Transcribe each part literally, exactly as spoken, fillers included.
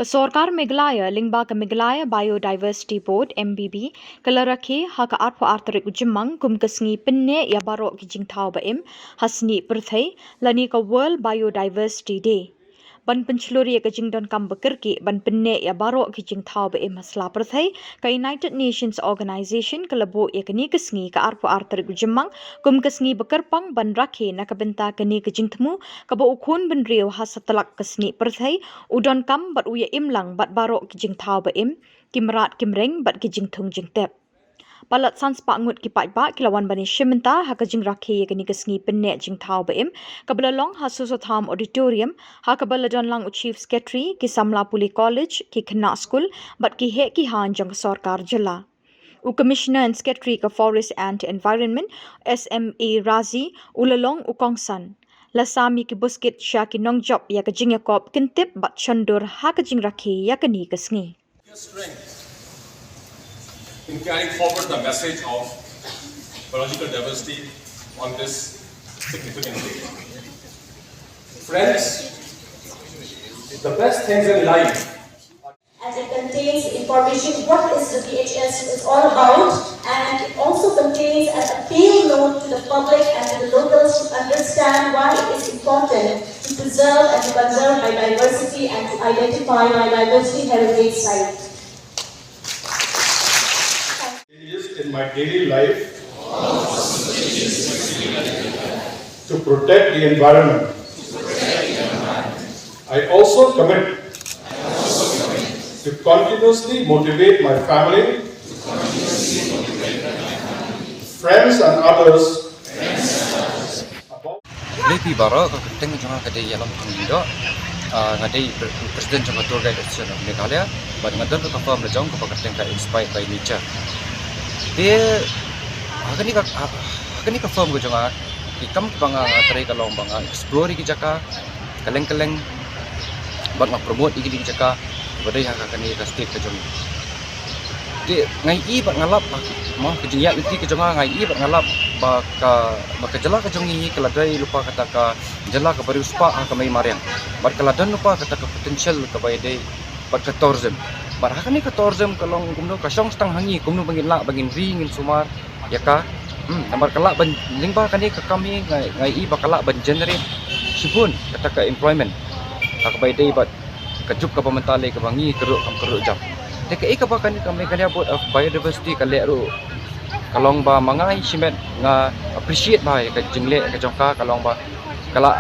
Ka Sorkar Meghalaya lyngba ka Meghalaya Biodiversity Board, M B B, ka la rakhe ha ka arphew ar tarik u Jymmang kum ka sngi pynneh ïa baroh ki jingthaw ba im ha snieh pyrthei, lane ka World Biodiversity Day. Ban pynshlur ïa ka jingdonkam ba kyrkieh ban pynneh ïa baroh ki jingthaw ba im ha sla pyrthei, ka United Nations Organization ka la buh ïa kane ka sngi ka arphew ar tarik u Jymmang kum ka sngi ba kyrpang ban rakhe na ka bynta kane ka jingthmu kaba u khun bynriew ha satlak ka snieh pyrthei u donkam bad u ïa im lang bad baroh ki jingthaw ba im, ki mrad ki mreng bad ki jingthung jingtep. Palat san spah ngut ki paidbah ki la wan ban ïashim bynta ha ka jingrakhe ïa kane ka sngi pynneh jingthaw ba im, kaba la long ha Soso Tham Auditorium, ha kaba la don lang u Chief Secretary, ki samla pule college, ki khynnah skul bad ki heh ki haiñ jong ka sorkar jylla. U Commissioner and Secretary ka Forest and Environment, S M A Razi, u la long u kongsan. La sam ïa ki buskit sha ki nongjop ïa ka jingïakop kyntip bad shondur ha ka jingrakhe ïa kane ka sngi. Your strength in carrying forward the message of biological diversity on this significant day. Friends, the best things in life And it contains information what is the B H S is all about, and it also contains an appeal note to the public and to the locals to understand why it is important to preserve and to conserve biodiversity and to identify biodiversity heritage sites. Changes in my daily life to protect the environment. I also commit to continuously motivate my family, friends, and others about Khublei phi baroh. Ka kyrteng jong nga ka dei Ïalumthang Lyngdoh. Ah, nga dei pre- president jong ka Tour Guide Association of Meghalaya. Bad nga don ka firm la jong kaba kyrteng ka Inspired by Nature. Te ha kane ka ha ha kane ka firm ka jong nga, ki kam kiba nga nga trei ka long ba nga explore ïa ki jaka kylleng kylleng bad nga promote ïa kine ki jaka ba dei ha kane ka state ka jong ngi. Te nga ïohi bad nga lap ba mo ka jingïaid lynti ka jong nga, nga ïohi bad nga lap ba ka ba ka jylla ka jong ngi ka la dei lypa kata ka jylla kaba riewspah ha ka mei mariang bad ka la don lypa kata ka potential kaba ïadei bad ka tourism. Bad ha kane ka tourism ka long kumno, ka shong tang ha ngi kumno ba ngin lah ba ngin ri ngin sumar ïa ka. Hmm, namar ka lah ban lyngba kane ka kam hi nga nga ïohi ba ka lah ban generate shibun kata ka employment ha kaba ïadei bad ka juk kaba mynta lei kaba ngi ka ruh kam ka ruh jam. Te kaei kaba kane ka Meghalaya Board of Biodiversity ka leh ruh ka long ba ma nga hi shimet nga appreciate bha ïa ka jingleh ka jong ka, ka long ba ka la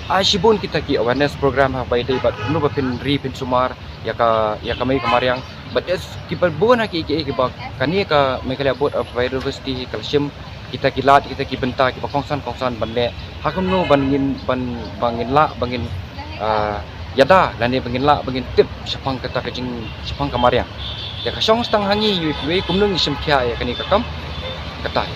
ai shibun kita ki awareness program ha kaba ïadei bad kumno ba phin ri phin sumar ïa ka ïa ka mei ka mariang. Bad kiba bun ha ki ki kiba kane ka Meghalaya Board of Biodiversity ka la shim kita ki lad kita ki bynta kiba kongsan kongsan ban leh ha kumno ban ngin ban ba ngin lah ba ngin ah, ïada lane ba ngin lah ba ngin tip shaphang kata ka jing shaphang ka mariang. Ïa ka shong tang ha ngi ïa kiwei kumno ngi shim khia ïa kane ka kam. Kata hi.